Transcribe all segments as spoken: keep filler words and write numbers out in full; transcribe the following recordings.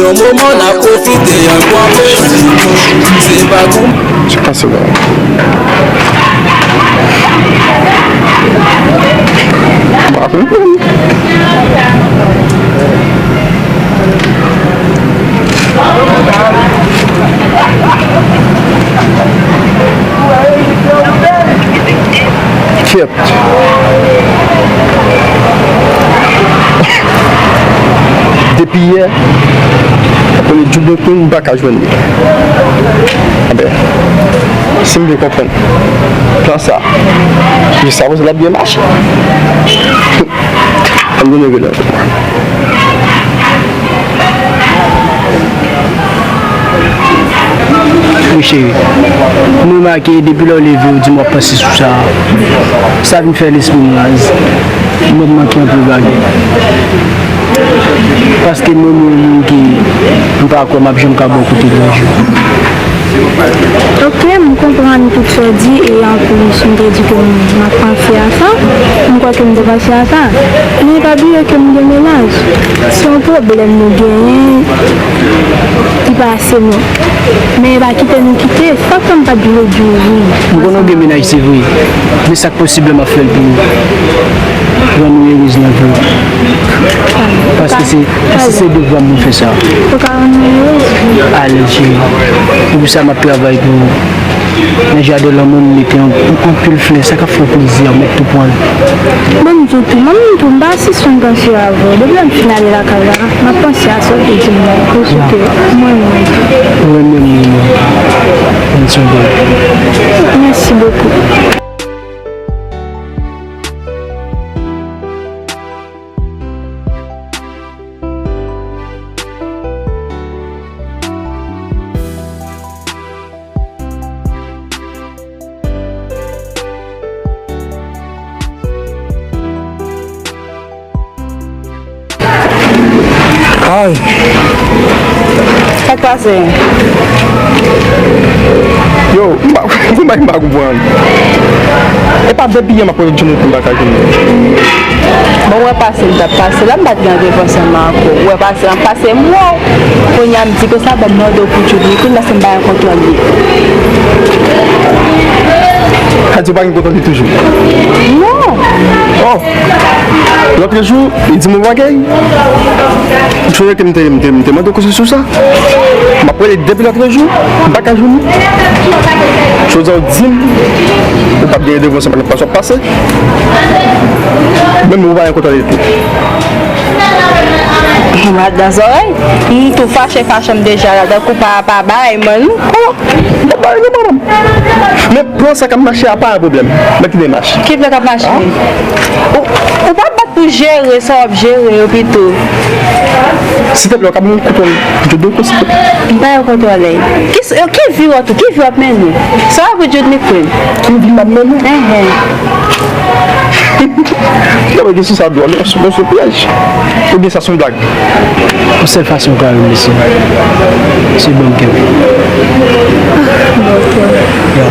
Yon moman n ap pwofite ankò, se pa kou. Sa k pase la? M pa konprann. Kyèt. Depi yè, apre Jude Queen, m pa ka jwenn li. Enben, si m byen konprann, plan sa, jiskaprezan l ap byen mache. Ann goumen vre la. Wi, cheri. M remake, depi lè w leve, w di m w ap panse sou sa. Sa vin fè lespri m raz. Mwen, m manke anpil bagay. Paske mwen, mwen, yon moun ki, m pa kwè m ap janm ka bò kote l yon jou. Ok, m konprann tout sa w di, e anplis, m te di ke m, m ap panse a sa. M kwè ke m te panse a sa. Men pa bliye ke m gen mennaj. Se yon pwoblèm nou genyen ki pase nou. Men pa kite nou kite. Sa fè m pa t vle di w wi. M konnen w gen mennaj, se vre. Men sa k posib la, m ap fè l pou ou. Rann ou erez nan vi w. Paske se, paske se devwa m pou m fè sa. Ou ka rann mwen erez? Alèz, cheri. Se pou sa m ap travay pou ou. Nan jaden lanmou, m mete an, an, anpil flè. Sa k ap fè w plezi a, w mèt tou pran l. Ban m di w tou, mwen menm tou, m pa sispann panse avè w. Depi lè m fin ale lakay la, m ap panse a sa w te di m nan, paske mwen, mwen. Ou renmen m, mwen. Mwen sonje. Merci beaucoup. Ay. Sa k pase? Yo, m pa, m pa, m pa konprann. E pa depi yè m ap wè Johnny pou m pa ka jwenn li. Bon, wè pase m t ap pase la, m pa t gen randevou ansanm ak ou. Wè pase m ap pase m wè w. Kounye a m di konsa, bon, m mande w pou Jude Queen, paske m pa gen kontwòl li. Sa di w pa gen kontwòl li toujou? Non. Oh! Lòt jou, li di m yon bagay. M sonje ke m te, m te, m te mande w konsèy sou sa. M ap rele depi lòt jou, m pa ka jwenn li. Jodi a w di m, ou p ap gen randevou ansanm ak l, paske w ap pase. Menm ou pa gen kontwòl li tou. Madan zòrèy, m tou fache, fache m deja la, tankou pa, pa bay mwen, non. M p ap ba li non, madanm. Men plan sa k ap mache a pa yon pwoblèm. Mwen ki demach. Ki plan k ap mache? Ou, ou pa bat pou jere sa w ap jere yo pito. Silteplè, w ka ban m kontwòl Jude Queen, silteplè? M pa gen kontwòl li. Ki, ki vi w ap, ki vi w ap mennen? Sa w ap di Jude Queen? Ki vi m ap mennen? Enhen. Gade, gen sou sa dwòl, yon, yon, yon pyèj. Oubyen sa se yon blag? Yon sèl fason w ka remèsye m, se ban m kè m. Ah, bon, ok. Ya,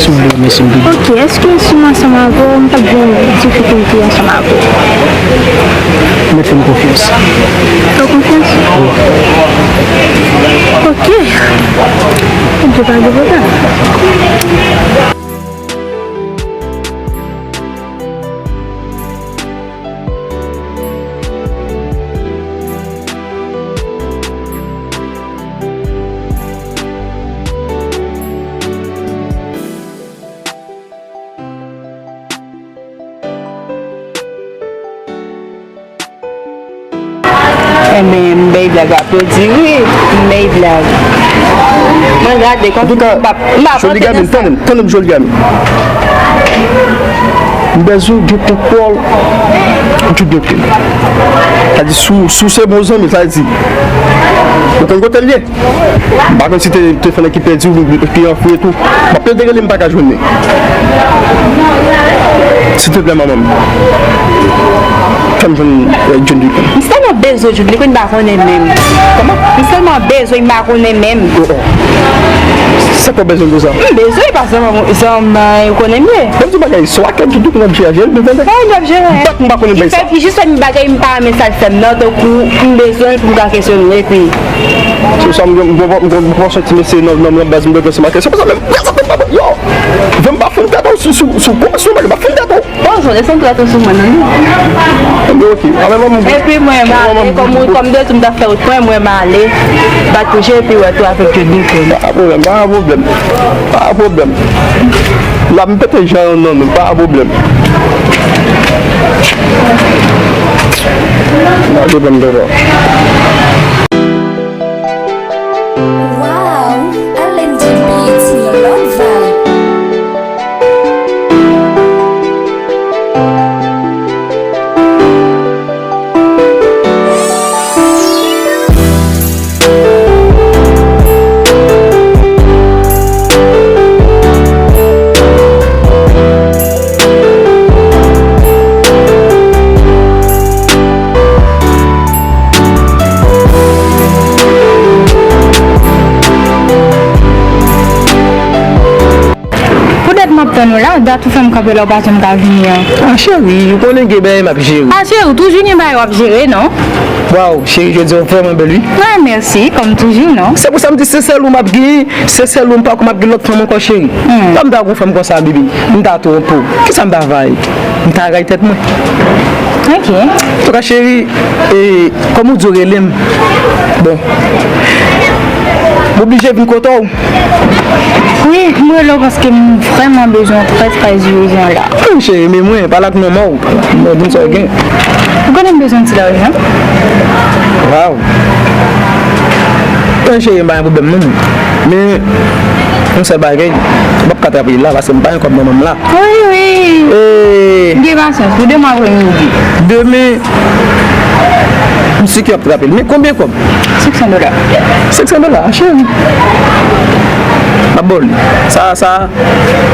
si w vle remèsye m tou. Ok, èske si m ansanm avè w, m p ap jwenn difikilte ansanm avè w? Mèt fè m konfyans. Fè w konfyans? Wi. Ok. Ebyen, pa gen pwoblèm. Enben, m bay blag, aplodi wi, m bay blag. Mwen gade kòm m p ap, m p ap antre nan sa. Tande m, Joligami. M bezwen gen kontwòl Jude Queen. Sa di, si w, si w se bon zanmi, sa di, ou konn kote l ye. M pa konn si te, te fè nèg ki pèdi ou, ki anfouye tou. M ap plede rele, m pa ka jwenn li. Silteplè, manman m. Fè m jwenn, euh, Jude Queen. M tèlman bezwen Jude Queen, m pa konnen menm. Kòman? M tèlman bezwen, m pa konnen menm. Oh, oh. Sa k fè w bezwen konsa? M bezwen, paske zanmi mwen, ou konnen m ye. Ban m di w bagay, se w ak kèk ki tou konn ap jere, jere, m tande. Mwen m ap jere. Bat m pa konnen bay sa. Li fè, li jis fè m bagay m pa renmen sa l fè m nan, tankou m bezwen l pou m ka kesyone l, epi. Se sa m gen, m gen, m gen, m gen yon ti mesye nan, nan, nan baz m bezwen se ma kesyon. Se pa sa menm, prezante m pa, yo! Vin m pa fè m tèt ou, sou, sou, sou konpasyon, m pa fè m tèt ou. Bon, jodi a se yon trèt ou sou mwen, non? Ebyen, oke. A, men mwen, mwen, epi mwen, mwen, mwen, kòm ou, kòm de tou m ta fè ou pran, mwen, m ale. Bat pou je, epi wè tou avèk Jodin tou. Pa pwoblèm, pa pwoblèm. Pa pwoblèm. La, m pete jan nan nou, pa pwoblèm. Pa pwoblèm, bebe. Wow, L M D Beats, yon lòt vibe. Poutèt m ap tann ou la, dat ou fè m kanpe la, ou pa janm ka vini an. A, cheri, ou konnen gen bagay m ap jere. A, cheri, ou toujou gen bagay w ap jere, non? Waw, cheri, jodi a ou vrèman bèl, wi. A, mèsi, kòm toujou, non? Se pou sa m di se sèl ou m ap gen, se sèl ou m pa konn ap gen lòt fanm ankò, cheri. Hmm. Lè m ta gon fanm konsa, baby, m ta twonpe w. Kisa m ta fè? M ta ray tèt mwen. Ok. Antouka, cheri, e, kòm ou di w rele m, bon, m oblije vin kote w. Wi, m rele w paske m vrèman bezwen w trè, trè ijan la. Wi, cheri, men mwen, pale ak manman w. Mwen, di m sa w gen. Ou konnen m bezwen ti lajan. Waw. Wi, cheri, m pa gen pwoblèm, non. Men, yon sèl bagay, m p ap ka trape l la, paske m pa gen kòb nan men m la. Wi, wi. E, m gen pasyans pou demen apremidi. Demen, m si ke w ap trape l. Men konbyen kòb? Senk san dola. Senk san dola, cheri. M ap ba w li. Sa, sa,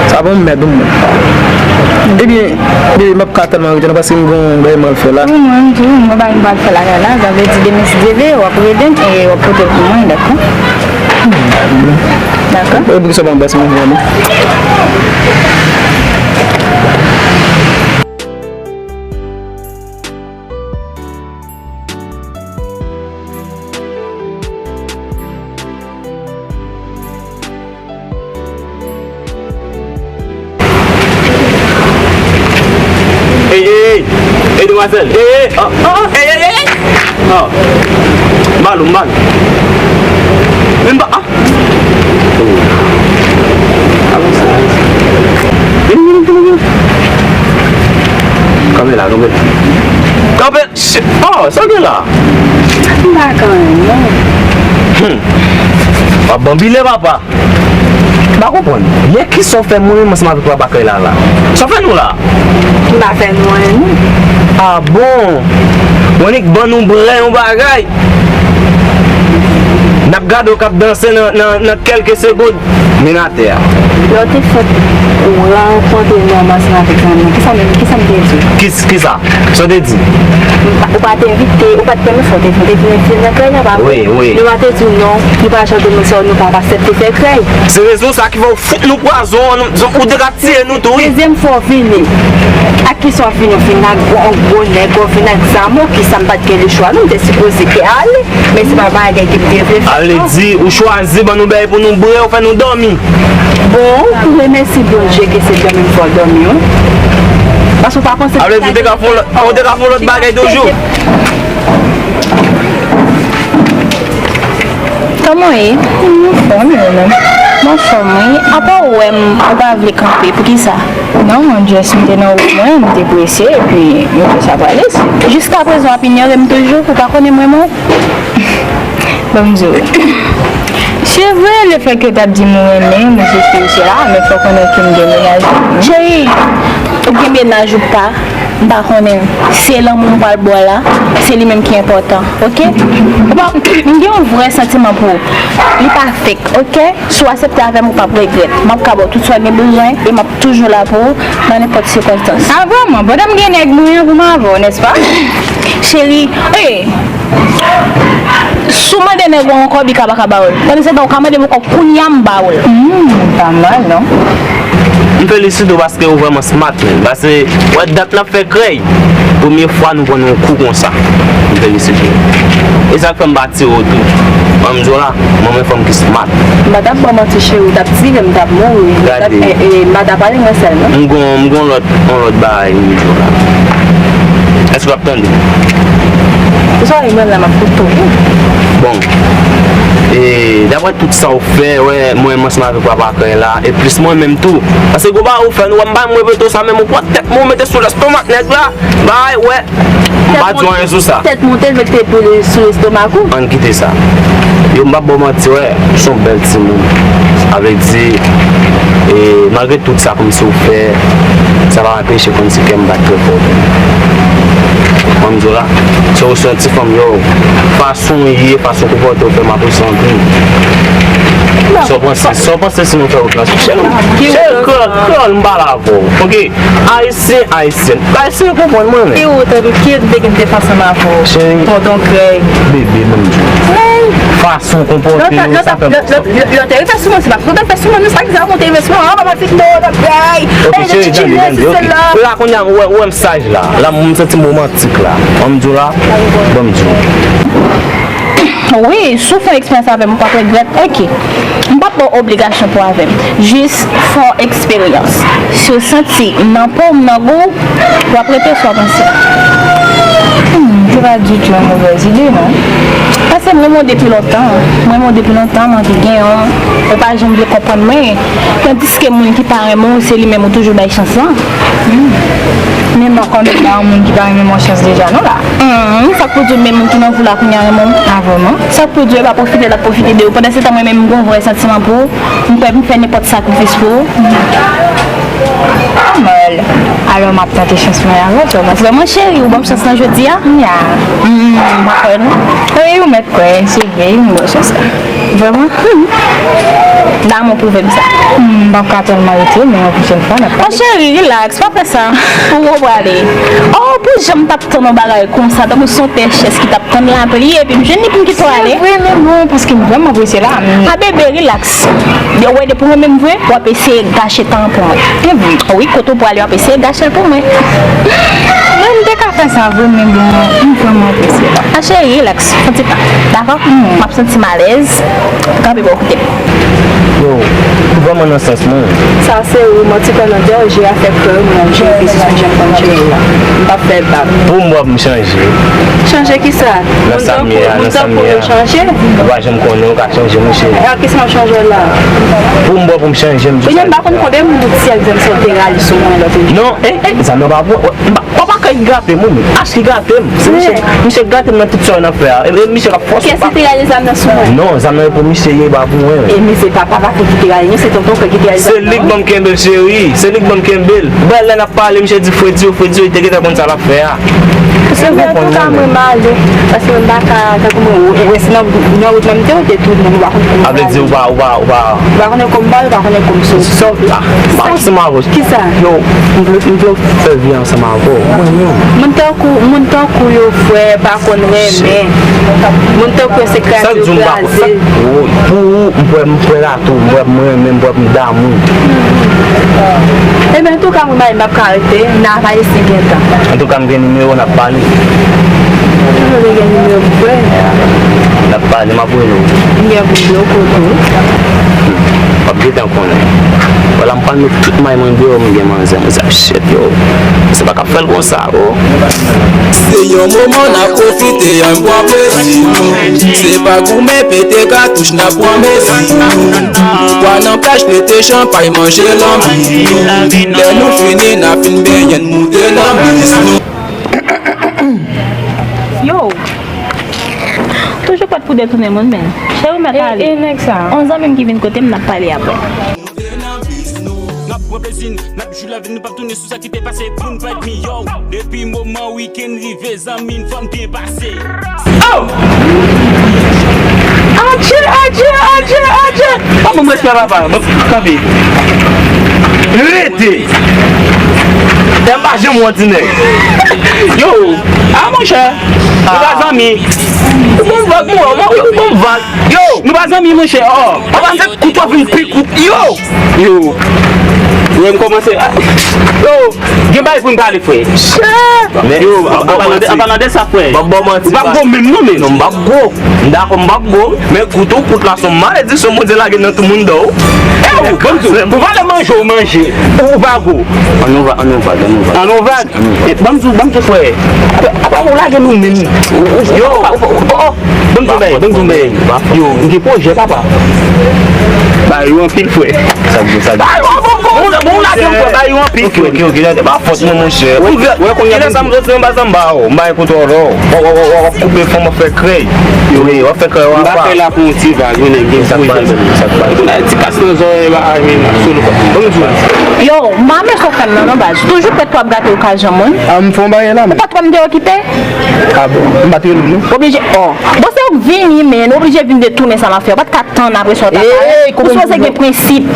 sa bon, m mèt ou mwen. Ebyen, ebyen, m ap ka tèlman rete non, paske m gon bagay m pral fè la. Wi, mwen tou, m gon bagay m pral fè lakay la. Sa vle di demen, si Dye vle, w ap rele m e w ap pote l pou mwen, dakò? Dakò? E poukisa w pa anbrase mwen vrèman? Ey, ey, ey! Ey, demwazèl! Ey, ey! Ah, ah, ah, ey, ey, ey, ey! Ah. M ba l ou, m ba l ou. Men m pa, ah! Vini, vini, vini, vini. Kanpe la, kanpe la. Kanpe! Oh, sa w gen la? M pa gen anyen, non. Hmm. W ap banbile, papa. M pa konprann. Byen, kisa w fè mwen menm ansanm avèk papa kay la la? Sa w fè nou la? M pa fè nou anyen, non. Ah bon? Monique ban nou brè yon bagay. N ap gade w k ap danse nan, nan, nan kèlke segonn. Men atè a. Lè w te fèk rankontre nòm ansanm avèk zanmi w, kisa menm, kisa m te di w? Kis-, kisa? Sa w te di? M pa, ou pa t envite, ou pa t pèmèt fè w te vin, ou te vin envite l nan kay la, pa vre? Wi, wi. Nou pa te di w non, nou pa janm te moun sa yo, nou pa ap aksepte fè kay. Se rezon sa ki fè w fout nou pwazon, nou, ou te ka tiye nou tou, wi. Dezyèm fwa w vini. Ak kisa w vini? W vin ak gwo, gwo nèg, w vin ak zam, kisa m pa t gen lechwa, non, m te sipoze te ale. Men se pa bagay ke m te vle fè, non. Sa vle di, ou chwazi ban nou bèy pou nou bre, ou fè nou dòmi. Bon, ou remèsye Bondye ke se dòmi m fè w dòmi, wi. Paske ou pa panse. Sa vle di, ou te ka fè yon lòt, ou te ka fè yon lòt bagay toujou. Kòman w ye? M anfòm, wi, men. M anfòm, wi. Apa w wè m, ou pa vle kanpe, poukisa? Non, just m te nan wout mwen, m te prese, epi m te sa prale. Jiskaprezan, w ap inyore m toujou, ou pa konnen m renmen w? Ban m di w. Se vre, lefètke w t ap di m ou renmen m, ou sesi, ou sela, men fò w konnen ke m gen mennaj. Cheri, ou gen mennaj ou pa, m pa konnen. Se lanmou m pral ba w la, se li menm ki enpòtan, oke? Ou pa, m gen yon vrè santiman pou ou. Li pa fake, oke? Si w aksepte avè m, ou p ap regrèt. M ap ka ba w tout sa w gen bezwen e m ap toujou la pou ou nan nenpòt sikonstans. A, vrèman, pandan m gen nèg mwen an pou m avè w, nèspa? Cheri, e, Si w mande nèg ou yon kòb, li ka pa ka ba w l. Pandan se tan, ou ka mande m yon kòb kounye a, m ba w l. Hmm, pa mal, non? M felisite w paske ou vrèman smart, menn. Paske, wè, dat n ap fè krèy, premye fwa nou pran yon kou konsa. M felisite w. E sa k fè m pa tire w tou. Mwen, m di w la, mwen, mwen fanm ki smart. M pa t ap ba w manti, cheri, w t ap tire m, m t ap mouri. M pa t ap, gade, e, e, m pa t ap ale mwen sèl, non. M gon, m gon lòt, yon lòt bagay, m di w la. Èske w ap tande? Ou sa, mwen la, m ap koute w. Bon. E, daprè tout sa w fè, wè, mwen, m ansanm avèk papa krèy la, e plis mwen menm tou. Paske gwo bagay ou fè, nou wè m pa menm repete w sa, menm ou pran tèt mwen, ou mete sou lestomak nèg la, bay, wè, m pa di w anyen sou sa. Tèt monte, l mete pou li sou lestomak ou. Ann kite sa. Yo, m p ap ba w manti, wè, s on bèl timoun. Sa vle di, e, malgre tout sa kòmsi w fè, sa pa anpeche kòmsi kè m bat trè fò. Mwen, m di w la, se w, se yon ti fanm, yo, fason w ye, fason w konpòte w fè m apresye anpil. Sa w panse, sa w panse si nou fè wout lan? Cheri, cheri, kran, kran, m pale avè w. Ok? Ayisyen, Ayisyèn. Ayisyen yo konprann mwen, men. E ou, tande, ki te gen te fè ansanm avè w? Cheri. Tonton Krèy. Bebe, ban m di w. Fason w konpòte w, sa fè m konsa. Lòt te rive sou mwen, se pa foto fè sou mwen, non, sa ki sa, monte rive sou mwen, ah, papa Fito, Tonton Krèy. Ok, cheri, tande, tande, ok. La, kounye a, ou wè, ou wè m saj la. La, m santi m womantik la. Ban m di w la, ban m di w. Wi, si w fè eksperyans avè m, ou p ap regrèt. Ok. M p ap ba w obligasyon pou avè m. Jis fè w eksperyans. Si w santi m nan po w, m nan gou w, w ap rete sou w ap ansanm. Hmm, se pa ditou yon movèz ide, non. Paske m renmen w depi lontan. M renmen w depi lontan, m anvi gen w. Ou pa janm vle konprann mwen. Tandiske moun ki pa renmen w, se li menm ou toujou bay chans lan. Hmm. Men m pa konn ba yon moun ki pa renmen m yon chans deja, non, la. Hmm, sa k pou di w menm moun ki nan vi w la kounye a renmen w? A, vrèman? Sa k pou di w e pa pwofite l ap pwofite de ou. Pandan se tan, mwen menm, m gen yon vrè santiman pou ou. M prè pou m fè nenpòt sakrifis pou ou. Nòmal. Alò, m ap tante chans mwen avè w, Thomas. Vrèman, cheri, ou ban m chans lan jodi a? Ya. Hmm, m pa kwè, non. Wi, ou mèt kwè, se vre, m ban w chans la. Vrèman? Hmm. Damou pwouve m sa. Hmm, m p ap ka tèlman rete, men yon pwochèn fwa, n ap pale. Oh, cheri, relax, pa fè sa. Ou wè w prale. Oh, pou jan m t ap tann yon bagay konsa, tankou se yon pè chèz ki t ap tann lapli, epi m jwenn li pou m kite w ale. Se vre, men bon, paske m vrèman presye la, men. A, bebe, relax. Yo, wè, depi w renmen m vre, w ap eseye gache tan an pou mwen. E vre. Wi, kote w prale, w ap eseye gache l pou mwen. Men m te ka fè sa vre, men bon, m vrèman presye la. A, cheri, relax, fè ti tan. Dakò? M ap santi m alèz. Kanpe bò kote m. Yo, ou vrèman nan sans mwen. Sa se ou, manti kòmandè, jere afè krèy ou, mwen, jere biznis mwen, jan m konn jere l la. M p ap fè bak. Pou m wè pou m chanje. Chanje kisa? Nan sa m ye a, nan sa m ye a. Moun tankou ou yo chanje? Ou pa janm konnen, ou ka chanje, monchè. E a kisa m ap chanje w la? Pou m wè pou m chanje, m di w sa. Kounye a m pa konn konbyen moun ou di si egzanp sa w te rale sou mwen lòt jou. Non, e, e, zam nan pa pou mwen. M pa, w pa ka grate m, wi. Ash ki grate m. Se misye, misye grate m nan tout sa w nan fè a. E, e misye k ap fòse m. Kiyès ki te rale zam nan sou mwen? Non, zam nan e pou misye ye, pa pou mwen. E men se pa papa ki te rale, non, se tonton Krèy ki te rale zam nan. Se li k ban m kenbe l, cheri. Se li k ban m kenbe l. Bèl lè n ap pale, misye di Fredi, Fredi, li te gentan konn sa l ap fè a. Se vre, antouka, mwen m ale. Paske mwen pa ka, tankou mwen, ou, ou, se nan, nan wout mwen m te, ou te tou, mwen pa konn. A vle di, ou pa, ou pa, ou pa. Ou pa konnen kòm ba, ou pa konnen kòm soti. Sòf la. M pa ansanm avè w. Kisa? Yo, m vle, m vle fè vi ansanm avè w. Mwen menm. Moun tankou, moun tankou yo, frè, pa konn renmen. Moun tankou yo se kraze yo kraze. Sa k di w m pa konn, sa k, pou ou, m prè, m prè la tou, m prè, m renmen, m prè, m damou. Ebyen, antouka, mwen, m ap ka rete, n a pale si gen tan. Antouka, m gen nimewo w, n ap pale. Toujou te gen nimewo m, frè. N ap pale, m ap rele w. M gen pou m bloke w tou. W ap gentan konnen. Vwala, m pral met tout may mwen deyò, m gen manzè, manzè ap chèt, yo. Se pa k ap fè l konsa, o. Se yon moman n ap pwofite, ann pran plezi nou. Se pa goumen, pete katouch, n ap pran mezi nou. Pwa nan plaj, pete chanpay, manje lanbi nou. Lè nou fini, n ap fin benyen, n moute nan bis nou. Yo! Toujou pòt pou detounen moun, men. Cheri, ou mèt ale. E, e nèg sa? On zanmi m ki vin kote m, n ap pale apre. N ap pran plezi n, n ap jwi lavi n, nou p ap tounen sou sa ki te pase pou n pa et mi, yo. Depi moman wikenn rive, zanmi n, fò n byen pase. Oh! Adje, adje, adje, adje! Oh, bon, respè, papa. Bon, kanpe. Rete! M pa janm wè ti nèg. Yo, a monchè, nou pa zanmi. Ou bon vag, mwen, mwen, ou bon vag. Yo, nou pa zanmi, monchè. Oh, papa, se kout w ap vin pi kout. Yo! Yo! Yo, m kòmanse. Ah, yo! Gen bagay pou n pale, frè. Yo, an palan de, an palan de sa, frè. Ou pa gwo menm, non, menm. Non, m pa gwo. M dakò, m pa gwo. Men kout ou, kout la, se yon malediksyon Bondye lage nan tout moun dan w. E ou, ban m di w, pou valè manje ou manje, ou, ou pa gwo. An nou va, an nou va, an nou va. An nou va. E, ban m di w, ban m di w, frè. Apa, apa ou lage nou menm? Yo, oh, oh, oh, oh. Ban m di w, bay, ban m di w, bay. Yo, m gen pwojè, papa. Bay yo anpil, frè. Sa k di, sa k di. Bay yo, bon, bon, bon, bon, lage m, frè, bay yo anpil, frè. Ok, ok, ok, se pa fòt mwen, monchè. Ou vle, kilè sa m soti anba zanba, oh, m bay kontwòl, oh. W, w, w, w ap koupe fanm, w ap fè krèy. Yo, w ap fè krèy, w ap fè krèy la pou yon ti vag, wi, nèg, gen pwojè. Sa k pase, sa k pase. Ti kas nan zòrèy, bagay, men, sou nou. Ban m di w. Yo, m pa renmen sa w fè m nan, non, baz. Toujou prèt pou ap gate okazyon moun. A, m fè yon bagay la, men. Ou pa t wè m te okipe? A bon, m pa t rele w, non. Oblije, oh. Bon, se ou k vini, men, oblije vin detounen sa m ap fè. Ou pa t ka tann apre sa w ta pale. Ey, ou sipoze gen prensip.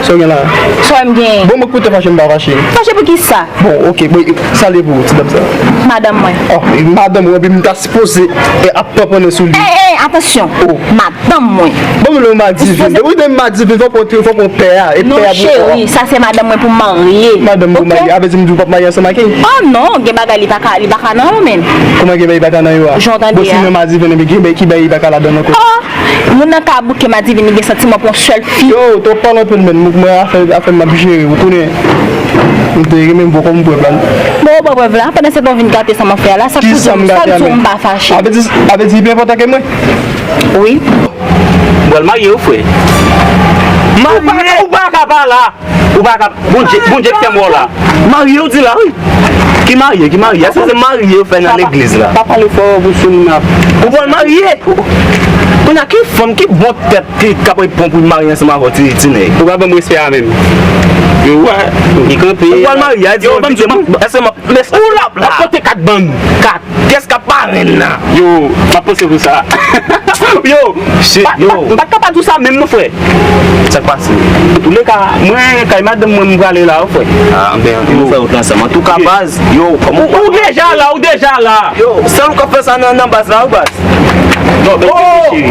Sa w gen la? Sa w wè m genyen? Bon, mwen koute fache, m pa fache. Fache pou ki sa? Bon, ok, bon, sa l ye pou ou, ti dam sa? Madanm mwen. Oh, e madanm ou, epi m ta sipoze, e, ap panpannen sou li. Ey, ey, atansyon. Oh. Madanm mwen. Bon, men madivin. Wi, men madivin, fòk ou, fòk ou pè a. E pè a pou ou. Non, cheri, sa se madanm mwen pou m marye. Madanm pou marye. A vle di m di w p ap marye ansanm ak li? Oh non, gen bagay li pa ka, li pa ka nan yo menm. Kòman gen bagay li pa ka nan yo a? Jan w tande a. Bon, si men madivin, men gen bagay ki bagay li pa ka ladan l ankò. Oh, moun nan ka bouke madivin, li gen santiman pou yon sèl fi. Yo, twòp pale anpil, men. Mwen, afè, afè m ap jere, ou konnen. M te renmen m poko m pran plan. Bon, ou pran prèv la. Pandan se tan w vin gate sa m ap fè a la, sa k pou di w, sa k di w m pa fache? A vle di, a vle di, li pi enpòtan ke mwen? Wi. M pral marye w, frè. Marye? Ou pa ka pa la. Ou pa ka, Bondye, Bondye k fè m wè w la. Marye w di la, wi. Ki marye, ki marye? Èske se marye yo fè nan legliz la? Pa pale fò pou sou moun ap. Ou pral marye? Kounye a, ki fanm, ki bon tèt ki, k ap reponn pou l marye ansanm avè w, ti, ti nèg? Ou pa ban m respè a menm. Yo, wè, li kanpe. Ou pral marye, a di yo, ban m di, èske m ap, ou la, m ap pote kat ban m. Kat. Kiyès k ap parenn nan? Yo, m ap panse pou sa. Yo, shit, yo. M pa t ka pa di w sa menm non, frè. Sa k pase? Antouleka, mwen, kay madanm mwen, m prale la, wi, frè. Ah, anben, nou fè wout la ansanm. Antouka, baz, yo, kòman ou, ou deja la, ou deja la. Yo, sèl ou k ap fè sa nan, nan baz la, wi, baz. Non, men, cheri.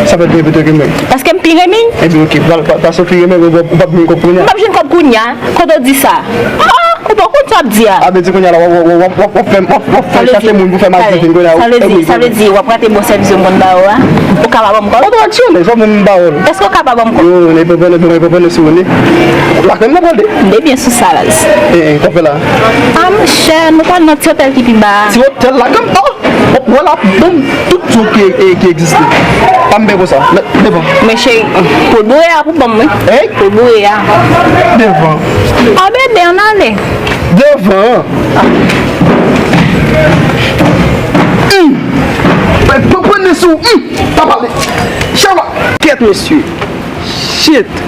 Sa fè de repete ke mwen. Paske m pi renmen. Ebyen, ok, pa, pa, paske w pi renmen, ou p ap, ou p ap jwenn kòb kounye a. M p ap jwenn kòb kounye a. Kote w di sa? Ah, ou pa konn sa w ap di a. A vle di kounye a la, w ap, w ap, w ap, w ap, w ap fè, w ap, w ap fè chache moun pou fè madivin kounye a. Sa vle di, sa vle di, w ap rate bon sèvis yo m konn ba ou a. Ou ka pa ban m kòb? Ou tradisyon, men fò moun ba ou. Èske ou ka pa ban m kòb? Yo, ne pa pale, ne pa pale sou ne. Lakay m nan pral de. M te byen sou sa, baz. Eh, eh, kòfè la. Ah, monchè, nou pral nan ti otèl ki pi ba a. Ti otèl la, kanm, oh! Wala, bon, tout zo ki, e, ki egziste. Pa m pè konsa. Mèt devan. Men cheri, pou l boure a pou ban m, wi. Hey! Pou l boure a. Devan. An bebe, ann ale. Devan. Hum. Pran, pran, pran sou. Hum. Pa pale. Chava. Kèt, mesye. Shit.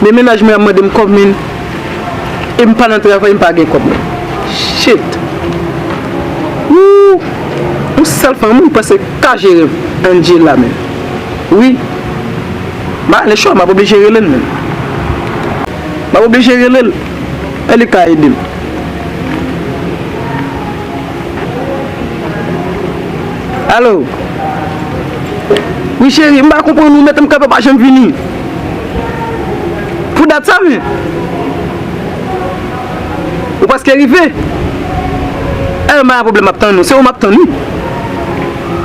Men mennaj mwen ap mande m kòb, men. E m pa nan travay, m pa gen kòb, men. Shit. Woo. Yon sèl fanm, m panse ka jere Angela, men. Wi. M pa gen lechwa, m ap oblije rele l, men. M ap oblije rele l. E li ka ede m. Alo? Wi, cheri, m pa konprann ou, mete m kanpe, w pa janm vini. Pou dat sa, wi. Ou prèske rive. E, pa gen pwoblèm, m ap tann ou. Se ou m ap tann, wi.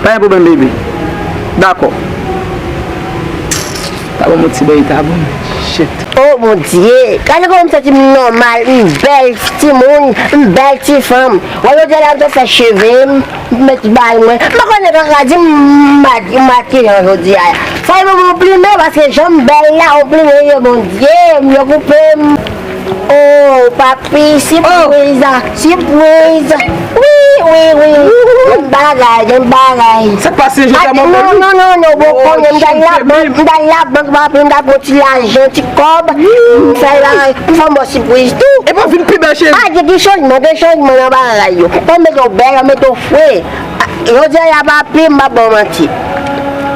Pa gen pwoblèm, baby. Dakò. Ta ban m yon ti bèy, ta bon. Shit. Oh, Bondye. Gade kòman m santi m nòmal, m bèl timoun, m bèl ti fanm. Wè, jodi a la, m te fè cheve m, m met bagay mwen. M pa konnen kaka di m ma-, m makiye jodi a. Fò yo ban m yon plimen, paske jan m bèl la, yon plimen ye, Bondye, m yo koupe m. Oh, papi, sipriz, sipriz. Wi, wi, wi. Gen bagay, gen bagay. Sa k pase, José? Non, non, non, non, bon, konnen m t al labank, m t al labank, papi, m t al pran ti lajan, ti kòb. M fè bagay, m fè yon bon sipriz tou. E pa vin pi bèl, cheri. Ah, gen, gen chanjman, gen chanjman nan bagay yo. Ou mete w bèl, ou mete w fre. Ah, jodi a, papi, m pa ba w manti.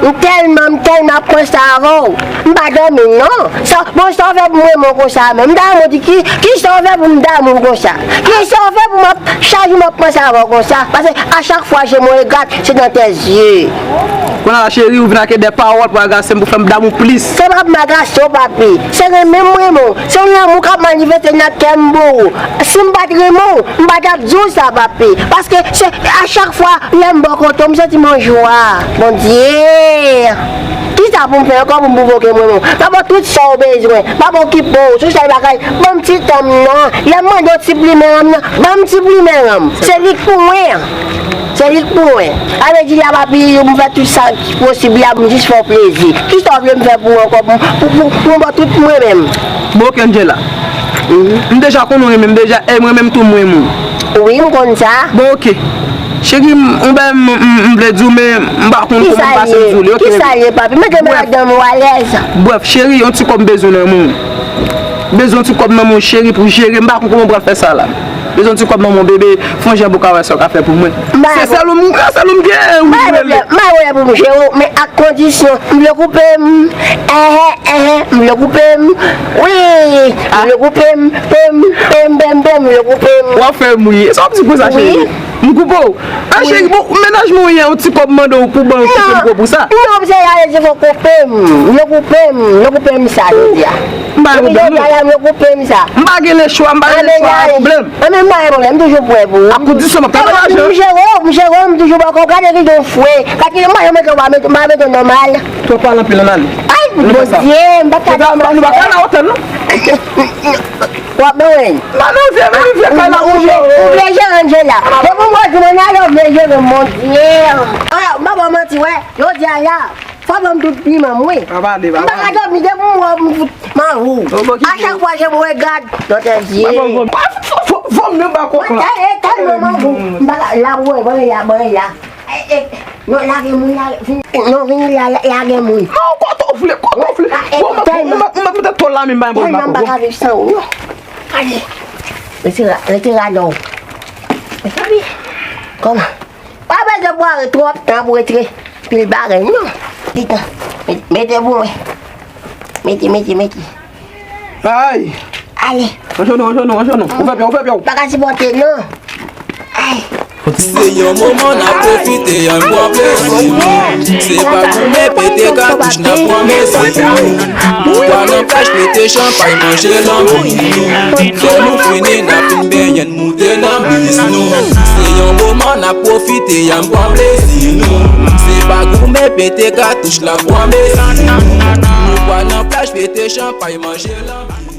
M tèlman, m tèlman ap panse avè w. M pa dòmi non. Sa, bon, sa w fè pou m renmen w konsa menm? M damou di ki, ki sa w fè pou m damou w konsa? Ki sa w fè pou m ap chaje m ap panse avè w konsa? Paske a chak fwa je m regarde, c'est dans tes yeux. Kounye a la, cheri, ou vin ak de pawòl pou agase m, pou fè m damou plis. Se pa pou m agase w, papi. Se renmen m renmen w. Se lanmou k ap manifeste nan kè m pou ou. Si m pa t renmen w, m pa t ap di w sa, papi. Paske se a chak fwa lè m bò kote w, m santi m an jwa. Bondye! Kisa pou m fè ankò pou m pwouve w ke m renmen w? M ap ba w tout sa w bezwen. M ap okipe w sou sèl bagay. Ban m ti tan m nan. Lè m mande w ti plimen ran m nan, ban m ti plimen ran m. Se li k pou mwen. Se li k pou mwen. Sa vle di la, papi, m fè tout sa ki posib la pou m jis fè w plezi. Kisa w vle m fè pou ou ankò, pou, pou, pou, pou m ba w tout mwen menm? Bon, oke, Angela. M deja konnen w renmen m deja, e mwen menm tou m renmen w. Wi, m konn sa. Bon, oke. Cheri, m, yon bagay m, m, m vle di w, men m pa konn kòman m pase m di w li, oke, bebe? Kisa l ye, papi? Mete m ladan m, ou alèz. Brèf, cheri, yon ti kòb m bezwen nan men w. Bezwen yon ti kòb nan men w, cheri, pou jere. M pa konn kòman m pral fè sa la. Bezwen yon ti kòb nan men w, bebe. Fè yon jan pou w ka wè sa w ka fè pou mwen. Se sèl ou m, se sèl ou m gen, wi, m rele. M pa gen pwoblèm pou m jere w, men ak kondisyon. M vle koupe m. Ehe, ehe, m vle koupe m. Wi, m vle koupe m. Pe m, pe m, pe m, pe m, pe m, m vle koupe m. W ap fè m ri. Sa w ap di konsa, cheri? M koupe w. A, cheri, bon, mennaj mwen yè, yon ti kòb mande w pou ban yon koupe m gwo pou sa. Non, se la, se fò koupe m. M vle koupe m. M vle koupe m sa, jodi a. M pa gen pwoblèm, non. Jodi a la, m vle koupe m sa. M pa gen lechwa, m pa gen lechwa, pa pwoblèm. Anben, m pa gen pwoblèm, m toujou prè pou ou. A kondisyon, m ap travay lajan. M jere w, m jere w, m toujou ba w kòb. Gade ki jan w fre. Gade ki jan m pa janm mete w, m pa mete w nòmal. Twòp pale anpil, ann ale. Ay, Bondye, m pa ka. Nou pa ka la otèl, non. W ap ban mwen. M pa nan vye, men vye kay la, ou vle jere Angela. Depi m wè di mwen ale, ou vle jere Bondye. Ah, m pa ba w manti, wè. Jodi a la, fò ban m tout piman m, wi. M pa ka dòmi, depi m wè m fout manjou. A chak fwa je m regad dans tes yeux. Fò, fò, fò m nan ba kòk la. Tèl, tèl manman m. M pa ka, la, wè, wè, la, wè, la. Eh, eh, non, lage moun, lage, vin, non, vin la, la, lage moun. Non, kote w vle, kote w vle. Ah, eh, bon, mwen, tèlman, mwen, mwen, mwen, tèt tòl la, men m pa gen pwoblèm. Tèlman m pa ka viv san ou, non. Ale. Rete la, rete la, non. Kòman? Pa bezwen pran twòp tan pou retire pil bagay, non. Ti tan. Met-, mete pou mwen. Mete, mete, mete. Ay! Ale. Ajenou, ajenou, ajenou. Ou fè byen, ou fè byen. Pa ka sipòte, non. Ay. Se yon moman n ap pwofite, ann pran plezi nou. Se pa goumen, pete katouch, n ap pran mezi nou. Nou pral nan plaj, pete chanpay, manje lanbi nou. Lè nou fini, n ap fin benyen, n moute nan bis nou. Se yon moman n ap pwofite, ann pran plezi nou. Se pa goumen, pete katouch, n ap pran mezi nou. Nou pral nan plaj, pete chanpay, manje lanbi.